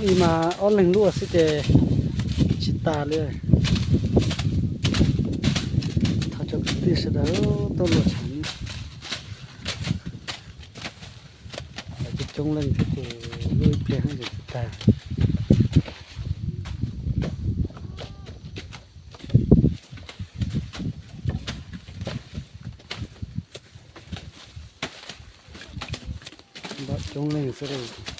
Ib mas ob leeg luaj xwb ces tsis tas li. Thov cov kwv tij sawv daws tuaj luaj tshav, lawv coob coob leej thiab ces luaj ib pliag ces tsis tas. Npaum coob leej xwb.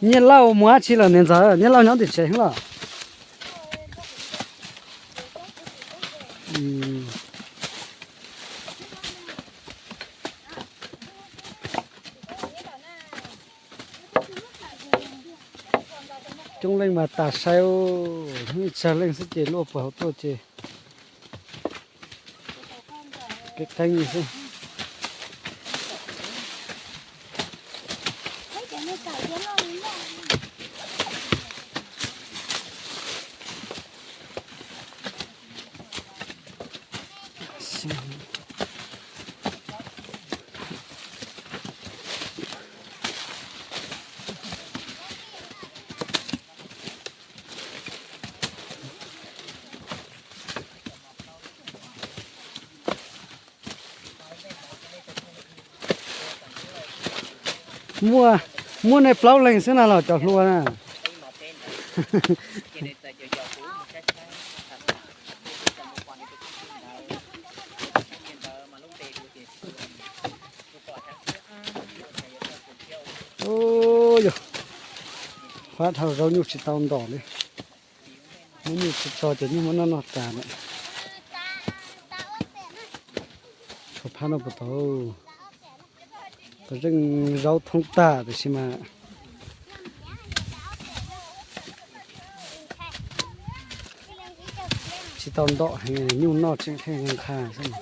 Nyiaj Lauj mus dab tsi lawm niam ntxawm? Nyiaj Lauj nyob tim tsev los? Coob leej mas tas sai, ib tsawg leej xwb ces luaj puag hauv tuaj ces keeb keeb li xwb. Muaj, muaj nej plaub leeg xwb na los cov hluas na? Ub, yog fab dhau zaub nyuj tsis tau ntom li. Muab nyuj tso tso ces nyuj muab noj noj tas lawm. Tshuav phab no puas tau, puas zeej zaub thoob tag tiam sis mas tsis tau ntom heev, nyuj noj tseem qhia nqha xwb.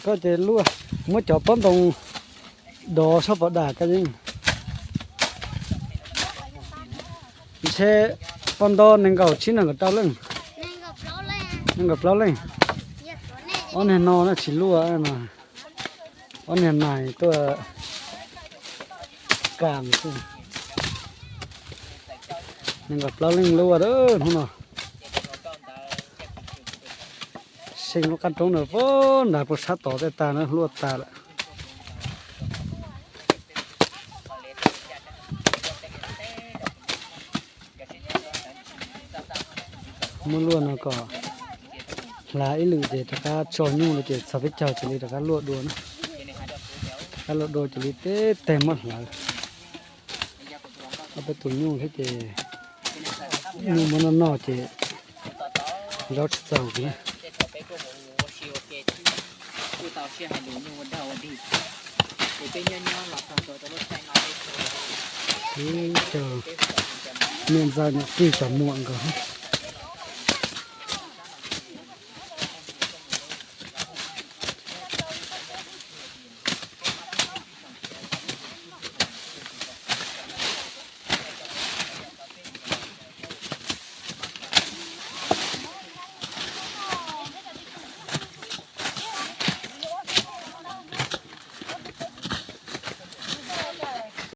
Koj ces luaj, muab cov pob ntoo dov sab pov dam koj yeej. Ntshe poj nto nees nkaum tsib nees nkaum rau leej, nees nkaum plaub leej. Ob niag no na tsis luaj no, ob niag nais tuaj kam xwb. Nees nkaum plaub leej luaj hnub no. Seem lub qab roob na, puag nrad puag sab tod tej tag na luaj tas lawm. Muab luaj no kom hlav ib lwm ces rov qab tso nyuj los ces txog peb caug cia li rov qab luaj dua na. Rov qab luaj dua cia li teb teg muab hlawv. Ob peb tus nyuj thiab ces nyuj muab noj noj ces zaub tsis txaus kiag na. Ib co niam ntxawm niam tij cov muam nkawd.